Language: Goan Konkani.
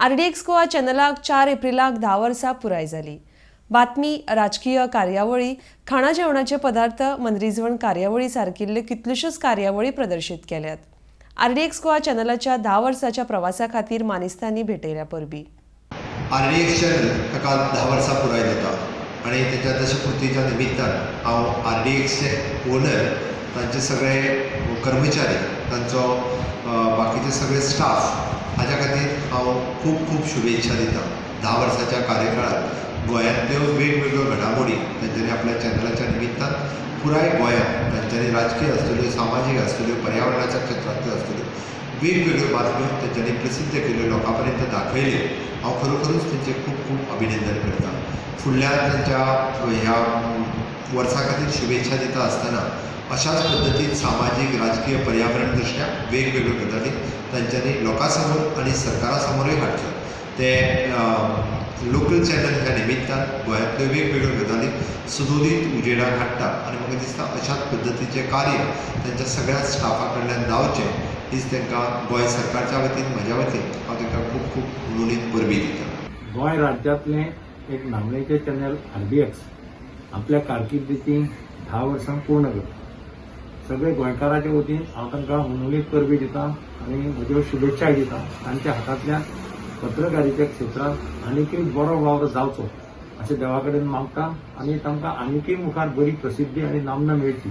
आरडीएक्स गोवा चॅनलाक 4 एप्रिलाक 10 वर्सां पुराय जाली. बातमी, राजकीय कार्यावळी, खाणा जेवणाचे पदार्थ, मनरिजवण कार्यावळी सारकिल्ल्यो कितल्योश्योच कार्यावळी प्रदर्शीत केल्यात. आरडीएक्स गोवा चॅनलाच्या 10 वर्साच्या प्रवासा खातीर मानेस्तांनी भेटयल्या परबी. आरडीएक्स चॅनल हाका 10 वर्सां पुराय जाता आनी तेच्या दशपुर्तीच्या निमित्तान हांव आरडीएक्सचे ओनर, तांचे सगळे कर्मचारी, तांचो बाकीचे सगळे स्टाफ हाच्या खातीर हांव खूब खूब शुभेच्छा दिता. 10 वर्साच्या कार्यकाळात गोंयांतल्यो वेगवेगळ्यो घडामोडी तांच्यांनी आपल्या चॅनलाच्या निमित्तान पुराय गोंयांत तांच्यांनी राजकीय आसतल्यो, सामाजीक आसतल्यो, पर्यावरणाच्या क्षेत्रांतल्यो आसतल्यो, वेगवेगळ्यो बातम्यो तांच्यांनी प्रसिद्ध केल्यो, लोकां पर्यंत दाखयल्यो. हांव खरोखरूच तेंचें खूब खूब अभिनंदन करता. फुडल्या तांच्या ह्या वर्सा खातीर शुभेच्छा दिता आसतना अशाच पद्दतीन सामाजीक, राजकीय, पर्यावरण दृश्ट्या वेगवेगळ्यो गजाली तांच्यांनी लोकां समोर आनी सरकारा समोरूय हाडच्यो. ते लोकल चॅनल ह्या निमित्तान गोंयांतल्यो वेगवेगळ्यो गजाली सुदोदीत उजेडाक हाडटा आनी म्हाका दिसता अशाच पद्दतीचें कार्य तांच्या सगळ्या स्टाफा कडल्यान जावचें हीच तांकां गोंय सरकारच्या वतीन, म्हज्या वतीन हांव तांकां खूब खूब हुनहुनीत परबीं दिता. गोंय राज्यांतलें एक नामनेचें चॅनल आरडीएक्स आपल्या कारकिर्दीची 10 वर्सां पूर्ण करता. सगळे गोंयकाराच्या वतीन हांव तांकां हुनहुनीत परबीं दिता आनी म्हज्यो शुभेच्छाय दिता. तांच्या हातांतल्यान पत्रकारिते क्षेत्रांत आनीकय बरो वावर जावचो अशें देवा कडेन मागता आनी तांकां आनीकय मुखार बरी प्रसिद्धी आनी नामना मेळची.